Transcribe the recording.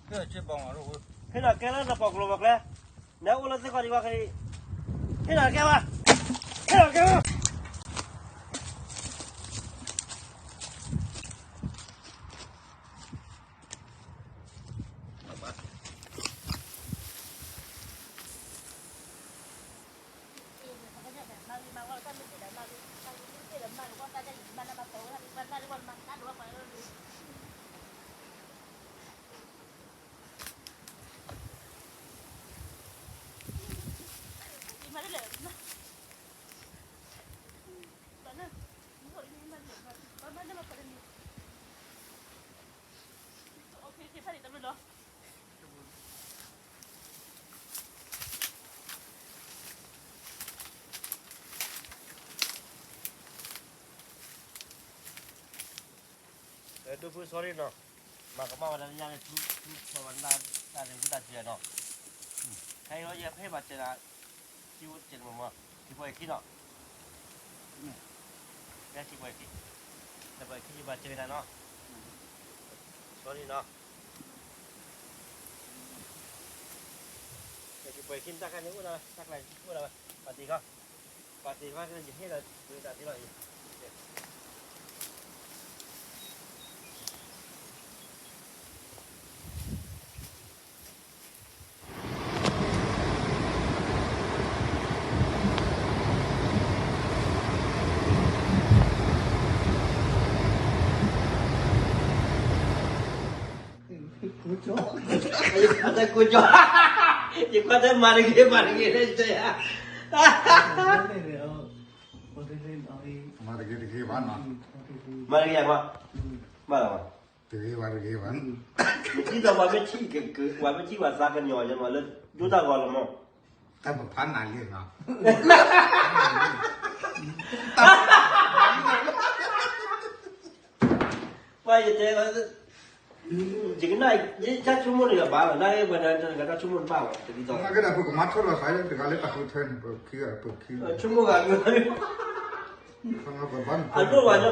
ဟ့ၣ်လီၤကဲလၢနပိာ်ကျိၤပိာ်ကျဲ, နအိၣ်လၢသ့ၣ်ခီဒံးဘၣ်ခဲအံၤ, ဟ့ၣ်လီၤကဲဘၣ်, ဟ့ၣ်လီၤကဲဘၣ်. ဒိၣ်ဖု sorry နီၤ, မၤကမၣ်ဝဲဒၣ်လၢညါန့ၣ် ထူထူဆီဝဲဒၣ်တၢ်န့ၣ် ဝံသးစူၤနီၤ, ခဲအံၤလီၤ ယဖဲဘၣ်စၢၤနၤ, ထံဖိတစဲးတမီၤမီၤ, ထံဖိအခံနီၤ, ဖဲထံဖိအခံ, ထံဖိအခံယဘၣ်စၢၤနၤနီၤ, sorry နီၤ. ထံဖိအခံတၢ်ခါန့ၣ်အိၣ်ဒၣ်ဝဲ တၢ်ကျါအိၣ်ဒၣ်ဝဲ, ပာ်တ့ၢ်ခီ, ပာ်တ့ၢ်ခီ ယဟ့ၣ်လီၤဝံသးစူၤလီၤအံၤ. ယကွၢ်တၢ်ကိးကၠီ, ယကွၢ်တၢ်မၤတဂ့ၤ မၤတဂ့ၤလၢယတဲယၤ, မၤတဂ့ၤတဂ့ၤဘၣ်နီၤ, မၤတဂ့ၤယကွၢ်, ဘၣ်လီၤ, တဂ့ၤဘၣ်တဂ့ၤဘၣ်, နထံၣ်ဒီးပှၤမ့ၢ်ထံၣ်, ပှၤမ့ၢ်ထံၣ်ပှၤသးကညီၤယမၤလၢ ဒိၣ်တၢ်ဂီၤလီၤမး, တၢ်ပဖးနၤလံနီၤ, ပှၤယတဲ, ယကနၣ်, ယဆိကမိၣ်န့ၣ်ယဘၣ်လီၤ, နပှၤတဂၤတၢ်ဆိကမိၣ်တဘၣ်ဘၣ်, တဒ်သိး, ကဲဒၣ်ပကမၤထီၣ်လီၤသး တဂၤလၢတၢ်ဃုထၢန့ၣ် ပခံဂၤ ပခံဂၤ, ဆိကမိၣ်ဂၤ, အဒိၣ်ဘၣ်ညီ